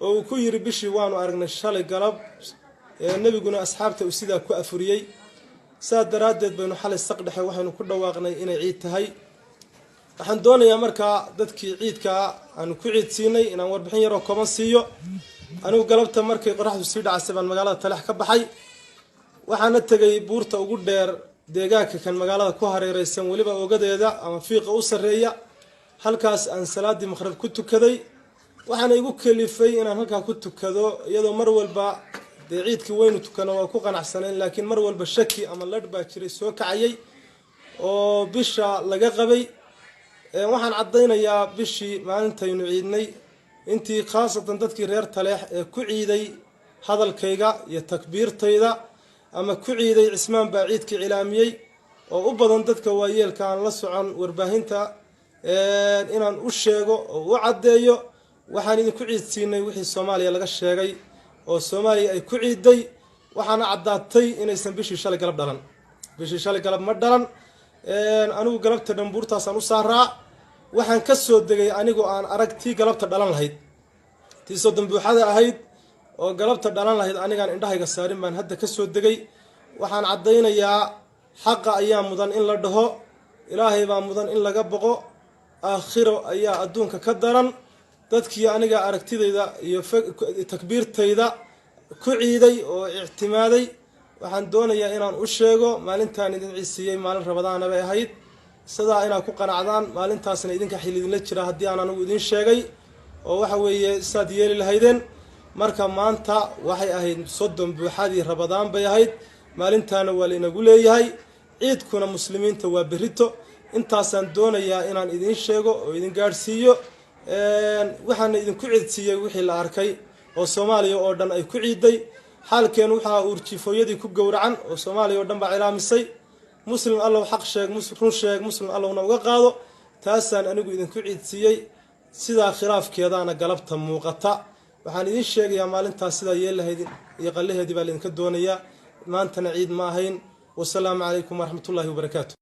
Oo uu ku yidhi: "Bishii waanu aragnay shalay galab, nebiguna asxaabta uu sidaa ku afuriyey. Saa daraaddeed baynu xalay saq dhexe waxaynu ku dhawaaqnay inay ciid tahay." Waxaan doonayaa markaa dadkii ciidkaa aanu ku ciid siinay inaan warbixin yaroo kooban siiyo. Anigu galabta markay qoraxdu sii dhacasay baan magaalada Talex ka baxay. Waxaana tegay buurta ugu dheer deegaanka kan magaalada ku hareereysan, weliba ogadeeda ama fiiqa u sarreeya. Halkaas aan salaadii maqrib ku tukaday. Waxaana igu kalifay inaan halkaa ku tukado, iyadoo mar walba dee ciidkii weynu tukano waa ku qanacsanayn, laakiin mar walba shaki ama ladh baa jiray soo kacayay oo bisha laga qabay. Waxaan caddaynayaa bishii maalintaynu ciidnay, intii khaasatan dadkii reer Taleex ee ku ciiday hadalkayga iyo takbiirtayda ama ku ciiday "Cismaan baa ciidkii cilaamiyey", oo u badan dadka waayeelka aan la socon warbaahinta, inaan u sheego oo u caddeeyo: waxaan idinku ciidsiinay wixii Soomaaliya laga sheegay oo Soomaaliya ay ku ciiday. Waxaana caddaatay inaysan bishii shalay galab dhalan. Bishii shalay galab ma dhalan. Anigu galabta dhan buurtaasaan u saaraa. Waxaan ka soo degay anigoo aan arag tii galabta dhalan lahayd, tii 30 buuxada ahayd oo galabta dhalan lahayd, anigaan indhahayga saarin baan hadda ka soo degay. Waxaan caddaynayaa, xaqa ayaa mudan in la dhaho, Ilaahay baa mudan in laga boqo, aakhiro ayaa adduunka ka daran. Dadkii aniga aragtidayda iyo takbiirtayda ku ciiday oo ictimaaday, waxaan doonayaa inaan u sheego maalintaan idin ciisiiyey maalin Rabadaana bay ahayd. Sidaa inaad ku qanacdaan, maalintaasna idinka xil idinla jira haddii aan anigu idin sheegay oo waxa weeye saad yeeli lahaydeen. Marka maanta waxay ahayd 30 buuxadii Rabadaan bay ahayd. Maalintaana waa lainagu leeyahay. Ciidkuna muslimiinta waa berrito. Intaasaan doonayaa inaan idiin sheego oo idin gaadhsiiyo. Waxaana idinku ciidsiiyey wixii la arkay oo Soomaaliya oo dhan ay ku ciiday. Xaalkeen waxaa uurjiifooyadii ku gowracan oo Soomaaliya oo dhan baa cilaamisay. Muslim allow, xaq sheeg, run sheeg, muslim allowna uga qaado. Taasaan anigu idinku ciidsiiyey. Sidaa khilaafkeedaana galabta muuqata. Waxaan idiin sheegayaa, maalintaas sidaa yeel lahayd iyo qallaheedii baa laidinka doonayaa. Maantana ciid ma ahayn. Wasalaamu calaykum waraxmatullaahi wabarakaatu.